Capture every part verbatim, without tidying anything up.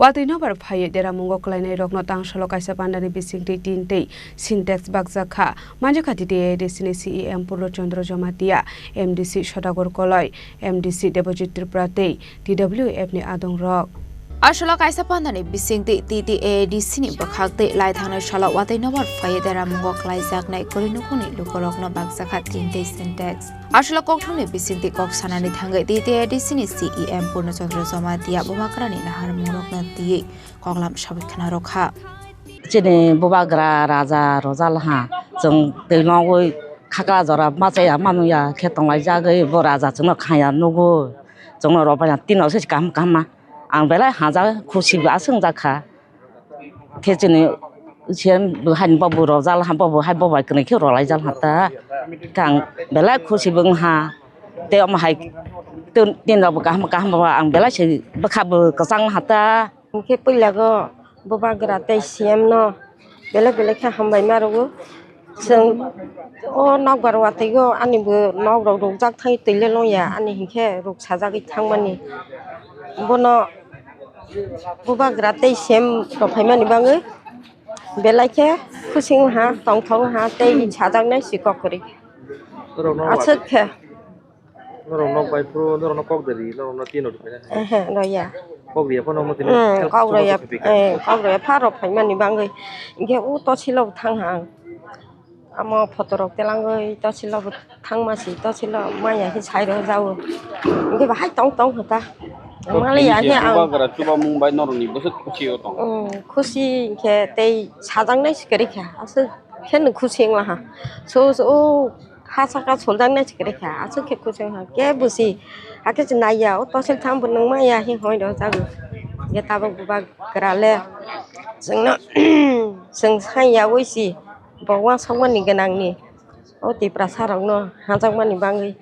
Watwi nobar phaiwi deramungo kwlainairokno tangsalo kaisa pandani bisingtwi tin tei Sintex bakjak kha. Manjakha T T A A D C ni C E M Purno Chandra Jamatia, M D C Sodagar Koloi, M D C Debojit Tripura tei T W F ni adongrok. Aswlo kaisa pandani bisingtwi T T A A D C ni bwkhak tei lai thangnai salo watwi nobar phaiwi deramungo kwlaijaknai kwrwi nukhungni lukurokno bakjakha tin tei Sintex. Aswlo kokthumni bisingtwi kok sanani thangwi T T A A D C ni C E M Purno Chandra Jamatia bubagrani naharmungrokno twiwi koklam sabwi khna rwkha. Chini bubagra raja rojal ha, chwng twi nogwi khakla jora machaya manuya khe tonglaijagwi bo raja chwngno khaya nugo, chwngno rwbaina tino se kaham kaham ma. Ang belai hajak khusi bo aswk wngjakha. Khe chini C M bo haini bobo rojal ha, bobo hai bobai kwnwi khe rwlaijal ha ta. Khe ang belai khusi bo wngha. Tei omo hai tei, tei rok bo kaham kaham bo ang belai se bwkha bo kwchang ha ta. Hwnkhe puila go bubagra tei C M no belai belai khe hambai ma rwo. Chwng o nokbar watwi go ani bo nok rok rwkjak thai twi le long ya ani hinkhe rwk sajagwi thangmani. Bono bubagra tei C M rok phaimani bagwi belai khe khusi wngha, tongthok wngha tei sajaknai si kok kwrwi. Norok nok aswk khe. Norok nok bai phuru norok nok kok de ri, norok nok tino rwphaina hai. Ehe, roya. Kok riya phano mo tini Hmm, help kok roya, support khe pika. Eh, kok roya pharo phaimani bagwi. Hinkhe o tosilo thang ha ang. Amo photo rok telangwi tosilo thangma si, tosilo maya khe sai rw jao. Hinkhe bahai tong tong kha ta. Mali ya khe ang. Bubagra chuba mung bai norok ni bwswk khusi o tong. Hmm, khusi hinkhe tei sajaknai si kwrwi kha. Aswk khe no khusi wngla ha. So, so, o ha saka soljak nai se kwrwi kha, aswk khe kuchung ha, kebo si, hakhe se naiya, o tosil tham bo nung maya, hing hoi rw jago. Ge tabuk bubagra le, chwngno, chwng sai yaui si, bo uansukmani gwnangni, o Tiprasa rokno hajakmani bagwi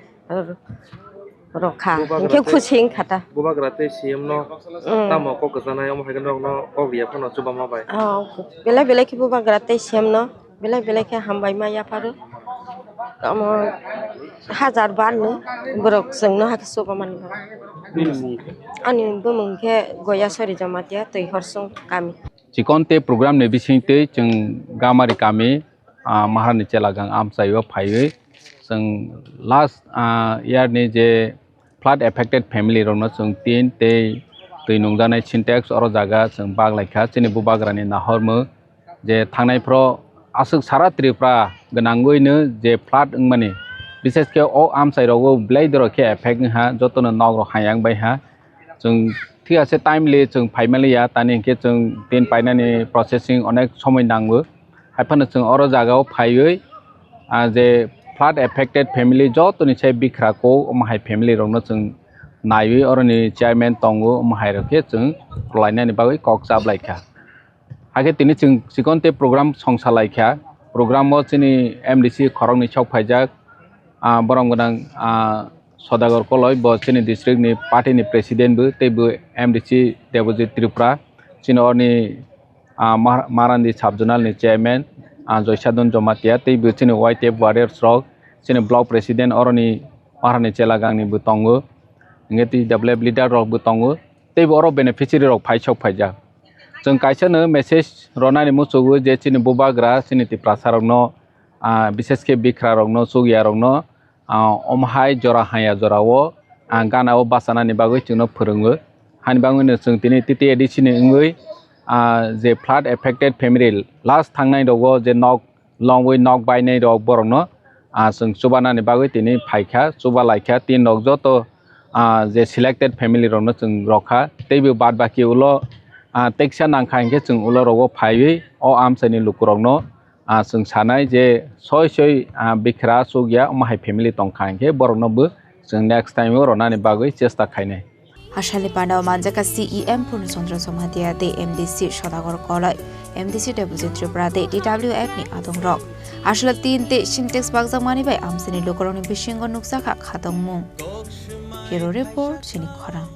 rwkha, hinkhe khusi wngkha ta. Bubagra tei C M no Mm. tamo kok kwchanai, omo hai khe norokno kok riya phano chuba ma bai. Oh, belai belai khe bubagra tei C M no. Belai belai khe hambai ma yapharo. Omo hajar bar no borok chwngno hakhe chuba mani. Nini mung khe? Ani bumung khe Goyasori Jamatia, Twi Horsong kami. Chikon tei program ni bising twi chwng Gamari kami, ah, Maharani Chelagang amchaio phaiwi chwng last, ah, year ni je flood affected family rokno chwng tin tei twi nungjaknai Sintex oro jaga chwng bak lai kha. Chini bubagrani nahormung je thangnai phoro aswk sara Tripura gwnangwino je flood wngmani, bishesh khe o amchai rogo belai dorok khe effect wngha, jotono nok rok hayang bai ha. Chwng thik ase timely chwng phaimaliya, tani hinkhe chwng tin painani processing onek somoi nango. Haiphano chwng oro jagao phaiwi, ah, je flood affected family jotoni se bikra ko, omo hai family rokno chwng naiwi oroni chairman tongo, omo hai rok khe chwng rwlainani bagwi kok chaplaikha. Hakhe tini chwng chikon tei program songsa laikha. Program o chini M D C khoroknwi sok phaijak, ah, borom gwnang, ah, Sodagar Koloi, bo chini district ni party ni president bo, tei bo M D C Debojit Tripura, chini orni ah, Mar-, Marandi sub-zonal ni chairman, ah, Joysadon Jamatia, tei bo chini Y T F warriors rok, chini block president oroni Maharani Chelagang ni bo tongo, hinkhe T W F leader rok bo tongo, tei bo oro beneficiary rok phai sok phaijak. Chwng kaisa no message ronani muchungo je chini bubagra, chini Tiprasa rokno, ah, bishesh khe bikra rokno, chukya rokno, ah, omo hai jora haya jorao, ah, gana o bachanani bagwi chwngno phwrwngo. Hani bagwino chwng tini T T A D C ni wngwi, ah, je flood affected family last thangnai rogo je nok longwi nok bainai rok borokno, ah, chwng chubanani bagwi tini phaikha, chuba laikha, tin rok joto, ah, je selected family rokno chwng rokha, teibo bad baki ulo, ah, teksa nangkha hinkhe chwng ulo rogo phaiwi o amchaini lukurokno, ah, chwng sanai je soi soi, ah, bikra chukya omo hai family tongkha hinkhe borokno bo chwng next time o ronani bagwi chesta khainai. Aswkni panda o manjakha C E M Purno Chandra Jamatia tei M D C Sodagar Koloi, M D C Debojit Tripura tei T W F ni adongrok. Aswkla tin tei Sintex bakjakmani bai amchaini lukurokni bisingo nukjakha khatungmung. Bureau Report, chini khorang.